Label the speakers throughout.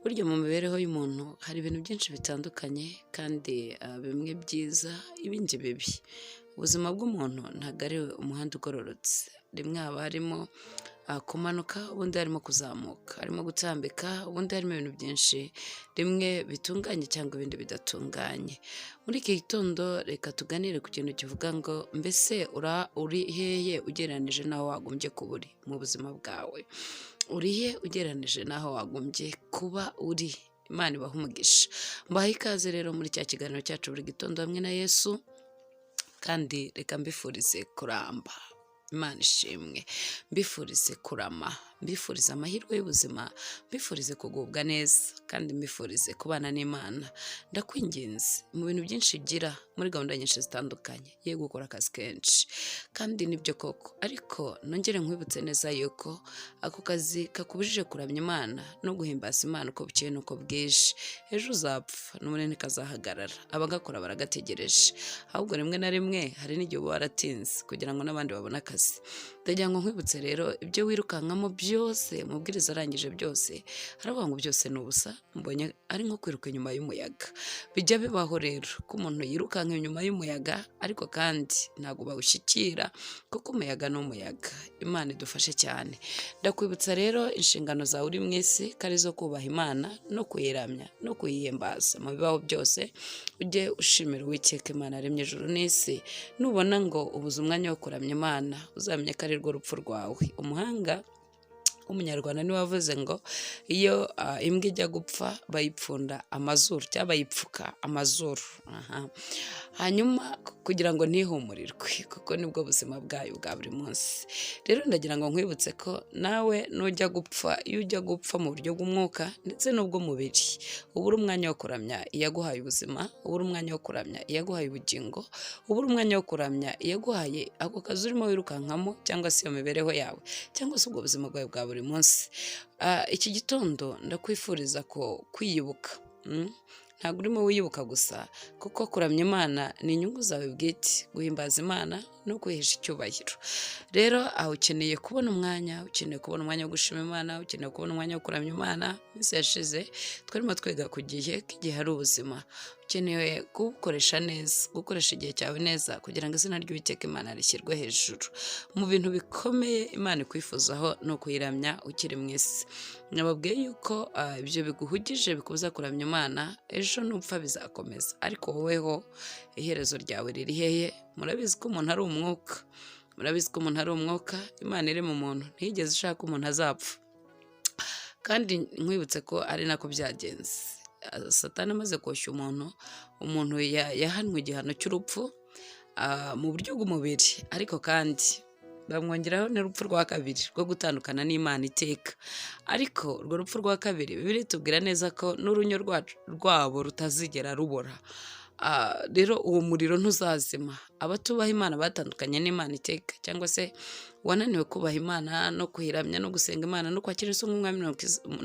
Speaker 1: Burya mu mibereho y'umuntu hari ibintu byinshi bitandukanye kandi bimwe byiza ibindi bibi. Ubuzima bw'umuntu ntabwo ari umuhanda ugororotse, rimwe haba harimo kumanuka, ubundi harimo kuzamuka, harimo gutambika, ubundi harimo ibintu byinshi, rimwe bitunganye cyangwa ibindi bidatunganye. Muri iki gitondo reka tuganire ku kintu kivuga ngo mbese uri hehe ugereranije n'aho wagombye kuba uri mu buzima bwawe? Uri he ugereranije n'aho wagombye kuba uri? Imana ibahe umugisha. Mbahaye ikaze rero muri cya kiganiro cyacu buri gitondo hamwe na Yesu, kandi reka mbifurize kuramba. Imana ishimwe. Mbifurize kurama, mbifurize amahirwe y'ubuzima, mbifurize kugubwa neza, kandi mbifurize kubana n'Imana. Ndakwinginze mu bintu byinshi ugira muri gahunda nyinshi zitandukanye, ye gukora akazi kenshi, kandi nibyo koko, ariko nongere nkwibutse neza yuko ako kazi kakubujije kuramya Imana no guhimbaza Imana uko bukeye n'uko bwije, ejo uzapfa n'ubundi ntikazahagarara, abagakora baragategereje. Ahubwo rimwe na rimwe hari n'igihe uba waratinze kugira ngo n'abandi babone akazi. Ndagira ngo nkwibutse rero ibyo wirukankamo byose, umubwiriza arangije byose, aravuga ngo byose ni ubusa, mbonye ari nko kwiruka inyuma y'umuyaga. Bijya bibaho rero ko umuntu yirukanka inyuma y'umuyaga, ariko kandi ntabwo bawushyikira kuko umuyaga ni umuyaga. Imana idufashe cyane. Ndakwibutsa rero inshingano zawe uri mu isi ko ari izo kubaha Imana no kuyiramya no kuyihimbaza mu bibaho byose. Ujye ushimira Uwiteka Imana yaremye ijuru n'isi. Nubona ngo ubuze umwanya wo kuramya Imana, uzamenye ko ari rwo rupfu rwawe. Umuhanga w'umunyarwanda niwe wavuze ngo iyo imbwa ijya gupfa bayipfunda amazuru cyangwa bayipfuka amazuru. Aha. Hanyuma kugira ngo ntihumurirwe, kuko nibwo buzima bwayo bwa buri munsi. Rero ndagira ngo nkwibutse ko nawe nujya gupfa, iyo ujya gupfa mu buryo bw'umwuka ndetse n'ubw'umubiri, ubura umwanya wo kuramya iyaguhaye ubuzima, ubura umwanya wo kuramya iyaguhaye ubugingo, ubura umwanya wo kuramya iyaguhaye ako kazi urimo wirukankamo, cyangwa se iyo mibereho yawe, cyangwa se ubwo buzima bwawe bwa buri munsi. Iki gitondo ndakwifuriza ko kwiyibuka. Ntabwo urimo wiyibuka gusa, kuko kuramya Imana ni inyungu zawe bwite, guhimbaza Imana no kwihesha icyubahiro. Rero aho ukeneye kubona umwanya, ukeneye kubona umwanya wo gushima Imana, ukeneye kubona umwanya wo kuramya Imana. Iminsi yashize twarimo twiga ku gihe, ko igihe ari ubuzima, ukeneye kuwukoresha neza, gukoresha igihe cyawe neza kugira ngo izina ry'Uwiteka Imana rishyirwe hejuru. Mu bintu bikomeye Imana ikwifuzaho ni ukuyiramya ukiri mu isi. Nababwiye yuko ibyo biguhugije bikubuza kuramya Imana, ejo nupfa bizakomeza, ariko woweho iherezo ryawe riri hehe? Murabizi ko umuntu ari umwuka, murabizi ko umuntu ari umwuka. Imana iri mu muntu ntiyigeze ishaka ko umuntu azapfa, kandi nkwibutse ko ari nako byagenze. Satani amaze koshya umuntu, umuntu yahanwe igihano cy'urupfu mu buryo bw'umubiri, ariko kandi bamwongeraho n'urupfu rwa kabiri rwo gutandukana n'Imana iteka. Ariko urwo rupfu rwa kabiri, Bibiliya itubwira neza ko n'urunyo rwabo rutazigera rubora. Rero uwo muriro ntuzazima. Abatubaha Imana batandukanye n'Imana iteka, cyangwa se wananiwe kubaha Imana no kuyiramya no gusenga Imana no kwakira Yesu nk'umwami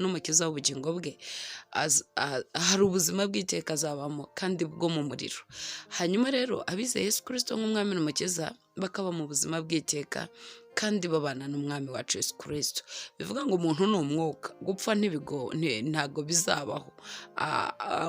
Speaker 1: n'umukiza w'ubugingo bwe, hari ubuzima bw'iteka azabamo kandi bwo mu muriro. Hanyuma rero abizeye Yesu Kirisito nk'umwami n'umukiza bakaba mu buzima bw'iteka kandi babana n'umwami wacu Yesu Kirisito. Bivuga ngo umuntu ni umwuka, gupfa ntabwo bizabaho.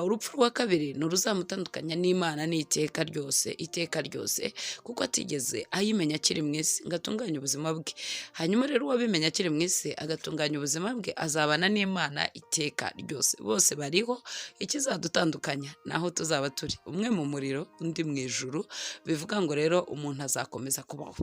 Speaker 1: Urupfu rwa kabiri ni uruzamutandukanya n'Imana n'iteka ryose, iteka ryose, kuko atigeze ayimenya akiri mu isi ngo atunganye ubuzima bwe. Hanyuma rero uwabimenya akiri mu isi agatunganya ubuzima bwe azabana n'Imana iteka ryose. Bose bariho, ikizadutandukanya ni aho tuzaba turi, umwe mu muriro undi mu ijuru. Bivuga ngo rero umuntu azakomeza kubaho.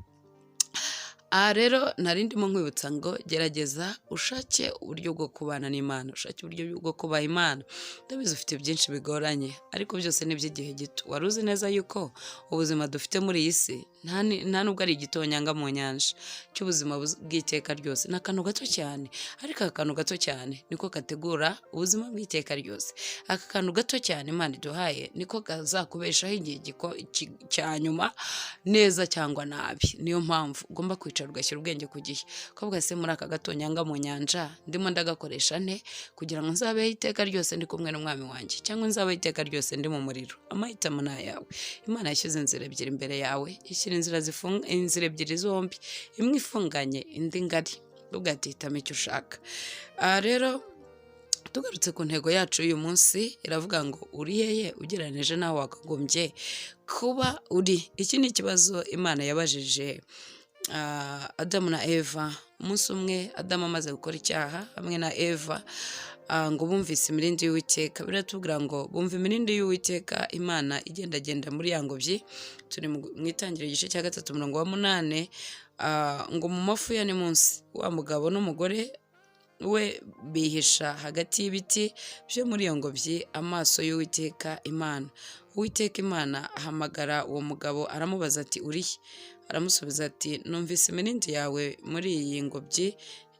Speaker 1: Aha rero nari ndimo nkwibutsa ngo gerageza ushake uburyo bwo kubana n'Imana, ushake uburyo bwo kubaha Imana. Ndabizi ufite byinshi bigoranye, ariko byose ni iby'igihe gito. Wari uzi neza yuko ubuzima dufite muri iyi si nta nubwo ari igitonyanga mu nyanja cy'ubuzima bw'iteka ryose, ni akantu gato cyane, ariko aka kantu gato cyane niko kategura ubuzima bw'iteka ryose. Aka kantu gato cyane Imana iduhaye niko kazakubeshaho igihe cya nyuma, neza cyangwa nabi. Niyo mpamvu ugomba kwicara ugashyira ubwenge ku gihe, ukavuga se muri aka gatonyanga mu nyanja ndimo ndagakoresha nte kugira ngo nzabeho iteka ryose ndi kumwe n'umwami wanjye, cyangwa nzabeho iteka ryose ndi mu muriro? Amahitamo ni ayawe. Imana yashyize inzira ebyiri imbere yawe, ishyira inzira zifunga, inzira ebyiri zombi, imwe ifunganye indi ngari, ubwo ati hitamo icyo ushaka. Aha rero Tugarutse ku ntego yacu y'uyu munsi, iravuga ngo uri hehe ugereranije n'aho wakagombye kuba uri? Iki ni ikibazo Imana yabajije Adamu na Eva. Umunsi umwe Adamu amaze gukora icyaha hamwe na Eva, ngo bumvise imirindi y'Uwiteka. Biratubwira ngo bumva imirindi y'Uwiteka Imana igendagenda muri ya ngobyi. Turi mu Itangiriro igice cya 3 umurongo wa 8, ngo mu mafu ya munsi wa mugabo n'umugore we bihisha hagati y'ibiti byo muri iyo ngobyi amaso y'Uwiteka Imana. Uwiteka Imana ahamagara uwo mugabo aramubaza ati: "Urihe?" Aramusubiza ati: "Numvise imirindi yawe muri iyi ngobyi,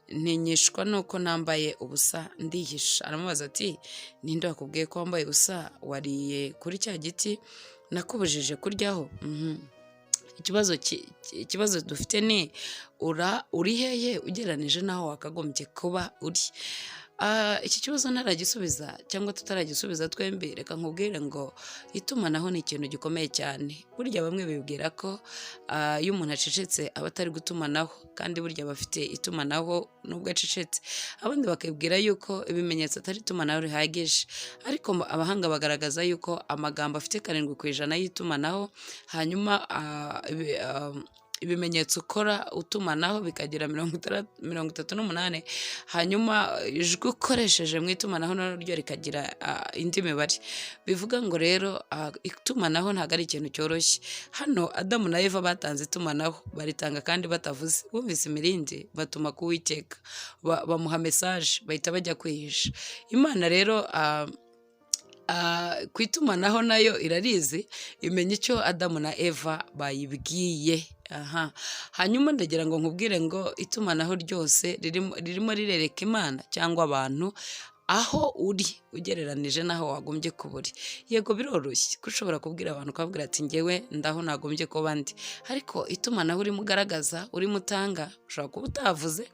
Speaker 1: ntinyishwa nuko nambaye ubusa, ndihisha." Aramubaza ati: "Ninde wakubwiye ko wambaye ubusa? Wariye kuri cya giti nakubujije kuryaho?" Ikibazo dufite ni uri hehe ugereranije n'aho wakagombye kuba uri? Iki kibazo ntaragisubiza cyangwa tutaragisubiza twembi, reka nkubwire ngo itumanaho ni ikintu gikomeye cyane. Burya bamwe bibwira ko iyo umuntu acecetse aba atari gutumanaho, kandi burya bafite itumanaho nubwo acecetse. Abandi bakibwira yuko ibimenyetso atari itumanaho rihagije, ariko abahanga bagaragaza yuko amagambo afite 7% y'itumanaho, hanyuma ibimenyetso ukora utumanaho bikagira 38, hanyuma ijwi ukoresheje mu itumanaho naryo rikagira indi mibare. Bivuga ngo rero itumanaho ntabwo ari ikintu cyoroshye. Hano Adamu na Eva batanze itumanaho, baritanga kandi batavuze. Bumvise imirindi, batuma ku Uwiteka, bamuha message, bahita bajya kwihisha. Imana rero ku itumanaho nayo irarizi, imenya icyo Adamu na Eva bayibwiye. Aha hanyuma ndagira ngo nkubwire ngo itumanaho ryose ririmo rirereka Imana cyangwa abantu aho uri ugereranije n'aho wagombye kuba uri. Yego, biroroshye ko ushobora kubwira abantu, ukababwira ati: "Ngewe ndaho nagombye kuba ndi," ariko itumanaho urimo ugaragaza, urimo utanga, ushobora kuba utavuze.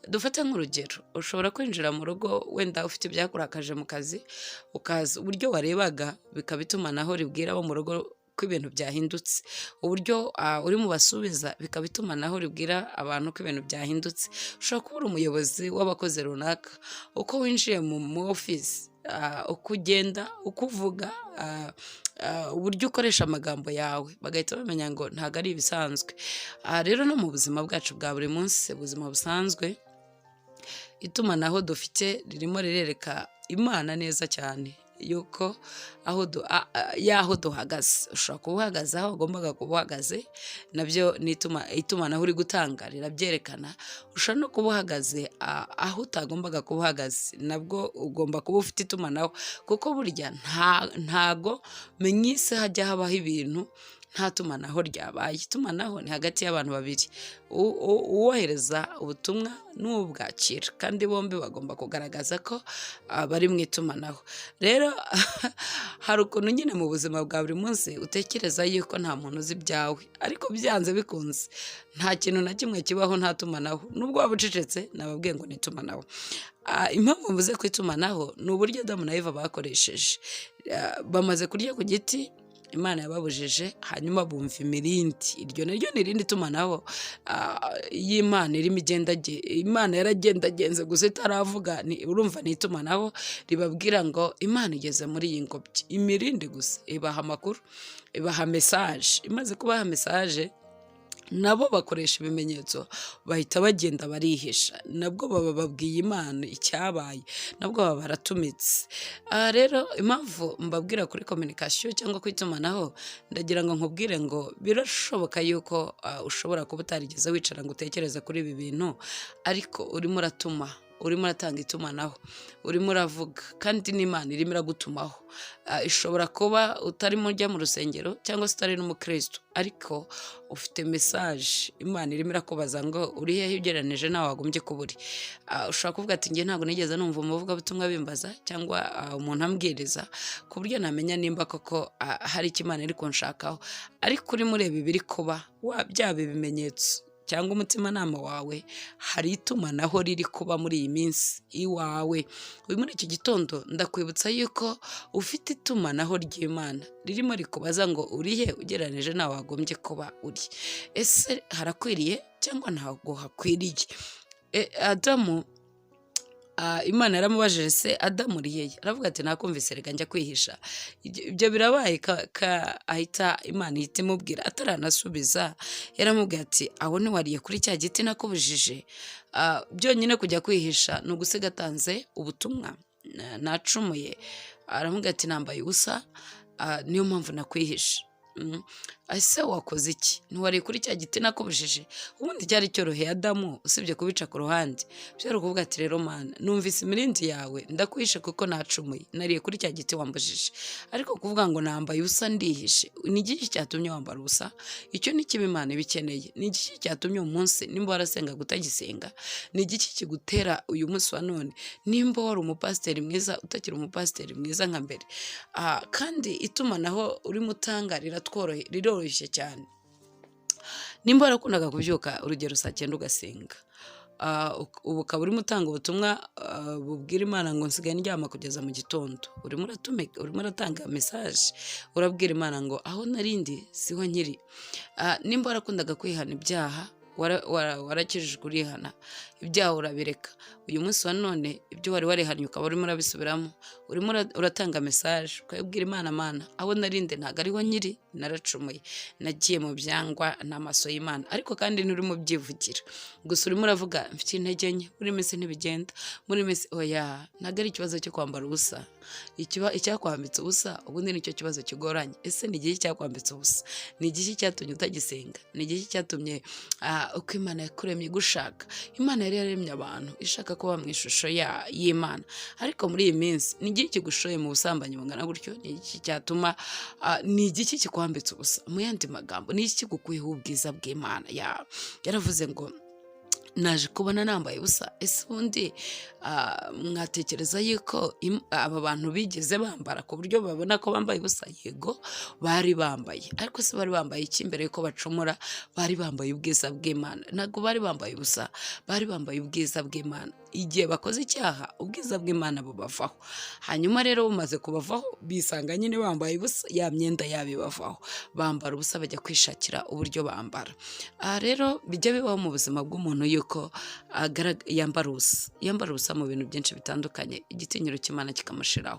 Speaker 1: Dufate nk'urugero, ushobora kwinjira mu rugo wenda ufite ibyakurakaje mu kazi, ukaza uburyo warebaga bikaba itumanaho ribwira abo mu rugo ko ibintu byahindutse. Uburyo uri mu basubiza bikaba itumanaho ribwira abantu ko ibintu byahindutse. Ushobora kuba uri umuyobozi w'abakozi runaka, uko winjiye mu ofisi, uko ugenda, uko uvuga, uburyo ukoresha amagambo yawe, bagahita bamenya ngo ntabwo ari ibisanzwe. Aha rero no mu buzima bwacu bwa buri munsi, ubuzima busanzwe, itumanaho dufite ririmo rirereka Imana neza cyane yuko aho y'aho duhagaze. Ushobora kuba uhagaze aho wagombaga kuba uhagaze, nabyo ni itumanaho uri gutanga rirabyerekana. Ushobora no kuba uhagaze aho utagombaga kuba uhagaze, nabwo ugomba kuba ufite itumanaho, kuko burya ntago mu isi hajya habaho ibintu nta tumanaho ryabaye. Itumanaho ni hagati y'abantu babiri, uwohereza ubutumwa n'ubwakira, kandi bombi bagomba kugaragaza ko bari mu itumanaho. Rero hari ukuntu nyine mu buzima bwa buri munsi utekereza yuko nta muntu uzi ibyawe, ariko byanze bikunze nta kintu na kimwe kibaho nta tumanaho. Nubwo waba ucecetse, nababwiye ngo ni itumanaho. Impamvu mvuze ku itumanaho ni uburyo Adamu na Eva bakoresheje. Bamaze kurya ku giti Imana yababujije, hanyuma bumva imirindi. Iryo naryo ni irindi tumanaho y'Imana irimo igenda. Imana yaragendagenze gusa itaravuga. Urumva ni itumanaho ribabwira ngo Imana igeze muri iyi ngobyi. Imirindi gusa ibaha amakuru, ibaha message. Imaze kubaha message, nabo bakoresha ibimenyetso, bahita bagenda barihisha. Nabwo baba babwiye Imana icyabaye, nabwo baba baratumitse. Aha rero impamvu mbabwira kuri communication cyangwa ku itumanaho, ndagira ngo nkubwire ngo birashoboka yuko ushobora kuba utarigeze wicara ngo utekereze kuri ibi bintu, ariko urimo uratuma, urimo uratanga itumanaho, urimo uravuga, kandi n'Imana irimo iragutumaho. Ishobora kuba utarimo ujya mu rusengero cyangwa se utari n'umukristo, ariko ufite message. Imana irimo irakubaza ngo uri hehe ugereranije nawe wagombye kuba uri? Ushobora kuvuga ati: "Njye ntabwo nigeze numva umuvugabutumwa bimbaza cyangwa umuntu ambwiriza ku buryo namenya nimba koko hari icyo Imana iri kunshakaho." Ariko urimo ureba ibiri kuba, byaba ibimenyetso cyangwa umutimanama wawe, hari itumanaho riri kuba muri iyi minsi iwawe. Uyu muri iki gitondo ndakwibutsa yuko ufite itumanaho ry'Imana ririmo rikubaza ngo uri he ugereranije nawe wagombye kuba uri? Ese harakwiriye cyangwa ntabwo hakwiriye? Adamu Imana yaramubajije se Adamu uri hehe? Aravuga ati nakumvise, reka njya kwihisha. Ibyo birabaye, ahita Imana ihita imubwira ataranasubiza, yaramubwiye ati aho ntiwariye kuri cya giti nakubujije? Byonyine kujya kwihisha ni ugusiga atanze ubutumwa, nacumuye. Aramubwira ati nambaye ubusa, niyo mpamvu nakwihishe. Ese wakoze iki? Ntiwariye kuri cya giti nakubujije? Ubundi cyari cyoroheye Adamu, usibye kubica ku ruhande, byari ukuvuga ati rero Mana, numvise imirindi yawe, ndakwihishe kuko nacumuye, nariye kuri cya giti wambujije. Ariko kuvuga ngo nambaye ubusa ndihishe, ni igiki cyatumye wambara ubusa? Icyo ni kiba Imana iba ikeneye. Ni igiki cyatumye uyu munsi nimba warasengaga utagisenga? Ni igiki kigutera uyu munsi wa none nimba wari umupasiteri mwiza utakiri umupasiteri mwiza nka mbere? Kandi itumanaho urimo utanga riroroshye cyane. Nimba warakundaga kubyuka, urugero, saa 9 ugasenga, ubu ukaba urimo utanga ubutumwa bubwira Imana ngo nsigaye ndyama kugeza mu gitondo, urimo uratanga message, urabwira Imana ngo aho narindi siho nkiri. Nimba warakundaga kwihana ibyaha, warakijijwe, urihana ibyaha urabireka, uyu munsi wa none ibyo wari warihannye ukaba urimo urabisubiramo, urimo uratanga message, ukabwira Imana: Mana, aho narinde ntabwo ariho nkiri, naracumuye, nagiye mu byangwa n'amaso y'Imana. Ariko kandi nturimo ubyivugira gusa, urimo uravuga mfite intege nke, muri minsi ntibigenda, muri minsi oya. Ntabwo ari ikibazo cyo kwambara ubusa. Icyakwambitse ubusa ubundi nicyo kibazo kigoranye. Ese ni igiki cyakwambitse ubusa? Ni igiki cyatumye utagisenga? Ni igiki cyatumye uko Imana yakuremye igushaka? Imana yari yaremye abantu ishaka kuba mu ishusho y'Imana, ariko muri iyi minsi ni igiki kigushoye mu busambanyi bungana gutyo? Ni igiki cyatuma ni igiki kikwambitse ubusa? Mu yandi magambo, ni iki kigukuyeho ubwiza bw'Imana? Yaravuze ngo naje kubona nambaye ubusa. Ese ubundi mwatekereza yuko aba bantu bigeze bambara ku buryo babona ko bambaye ubusa? Yego, bari bambaye, ariko se bari bambaye iki mbere yuko bacumura? Bari bambaye ubwiza bw'Imana. Ntabwo bari bambaye ubusa, bari bambaye ubwiza bw'Imana. Igihe bakoze icyaha, ubwiza bw'Imana bubavaho. Hanyuma rero bumaze kubavaho, bisanga nyine bambaye ubusa, ya myenda yabo ibavaho, bambara ubusa, bajya kwishakira uburyo bambara. Aha rero bijya bibaho mu buzima bw'umuntu yuko yambara ubusa, yambara ubusa mu bintu byinshi bitandukanye, igitinyiro cy'Imana kikamushiraho.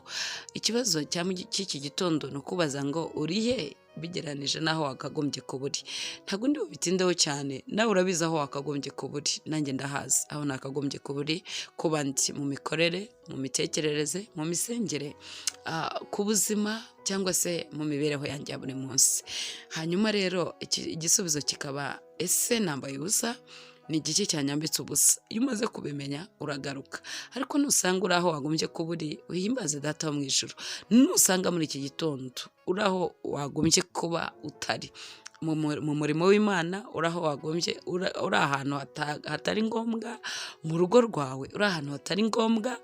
Speaker 1: Ikibazo cy'iki gitondo ni ukubaza ngo urihe bigeranije n'aho wakagombye kuba uri? Ntabwo ndi bubitindeho cyane, nawe urabizi aho wakagombye kuba uri, nanjye ndahazi aho nakagombye kuba uri, kuba ndi mu mikorere, mu mitekerereze, mu misengere, ku buzima cyangwa se mu mibereho yanjye ya buri munsi. Hanyuma rero igisubizo kikaba: ese nambaye ubusa? Ni igiki cyanyambitse ubusa? Iyo umaze kubimenya uragaruka. Ariko nusanga uri aho wagombye kuba uri, uhimbaze Data wo mu ijuru. Nusanga muri iki gitondo uri aho wagombye kuba utari mu murimo w'Imana, uri aho wagombye uri ahantu hatari ngombwa, mu rugo rwawe uri ahantu hatari ngombwa,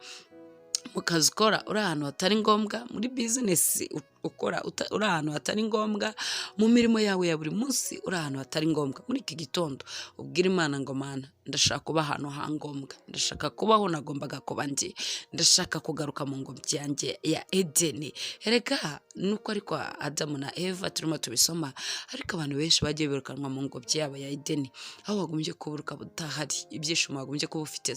Speaker 1: mu kazi ukora uri ahantu hatari ngombwa, muri business ukora uri ahantu hatari ngombwa, mu mirimo yawe ya buri munsi uri ahantu hatari ngombwa, muri iki gitondo ubwire Imana ngo Mana, ndashaka kuba ahantu ha ngombwa, ndashaka kubaho nagombaga kuba ndi, ndashaka kugaruka mu ngobyi yanjye ya Edeni. Erega nuko ariko Adamu na Eva turimo tubisoma, ariko abantu benshi bagiye birukanwa mu ngobyi yabo ya Edeni, aho wagombye kuba ukaba utahari, ibyishimo wagombye kuba ufite,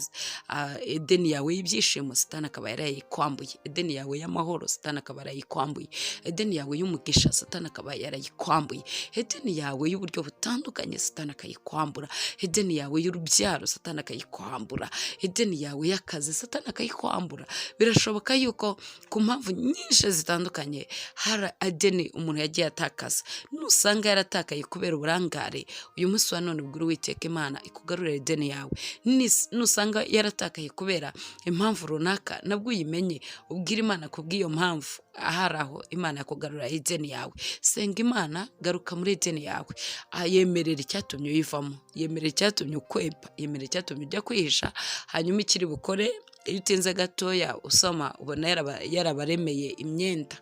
Speaker 1: Edeni yawe y'ibyishimo Satani akaba yarayikwambuye, Edeni yawe y'amahoro Satani akaba yarayikwambuye, Edeni yawe y'umugisha Satani akaba yarayikwambuye, Edeni yawe y'uburyo butandukanye Satani akayikwambura, Edeni yawe y'urubyaro Satani akayikwambura, Edeni yawe y'akazi Satani akayikwambura. Birashoboka yuko ku mpamvu nyinshi zitandukanye hari Edeni umuntu yagiye atakaza. Nusanga yaratakaye kubera uburangare, uyu munsi wa none ubwira Uwiteka Imana ikugarurire Edeni yawe. Nusanga yaratakaye kubera impamvu runaka, nabwo uyimenye, ubwire Imana kubw'iyo mpamvu, ahari aho Imana yakugarura Edeni yawe. Senga Imana, garuka muri Edeni yawe. Yemerera icyatumye uyivamo, yemerera icyatumye ukwepa, yemerera icyatumye ujya kwihisha. Hanyuma ikiri bukore, iyo utinze gatoya usoma, ubona yarabaremeye imyenda.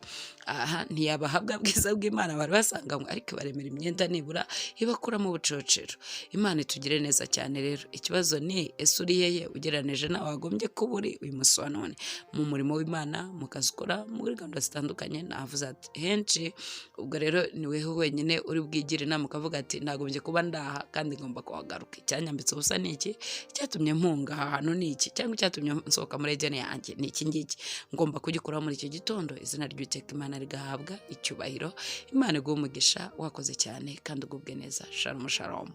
Speaker 1: Aha ntiyabahabwa bwiza bw'Imana bari basanganywe, ariko ibaremera imyenda nibura ibakuramo ubucocero. Imana itugire neza cyane. Rero ikibazo ni: ese uri hehe ugereranije nawe wagombye kuba uri uyu munsi wa none, mu murimo w'Imana, mu kazi ukora, muri gahunda zitandukanye? Navuze ati henshi. Ubwo rero ni weho wenyine uri bwigire inama, ukavuga ati nagombye kuba ndaha kandi ngomba kuhagaruka. Icyanyambitse ubusa ni iki? Icyatumye mpunga aha hantu ni iki? Cyangwa icyatumye nsohoka. nsohoka muri Edeni yanjye ni iki ngiki, ngomba kugikuraho muri iki gitondo. Izina ry'Uwiteka Imana rigahabwa icyubahiro. Imana iguhe umugisha, wakoze cyane kandi ugubwe neza. Shalom, shalom.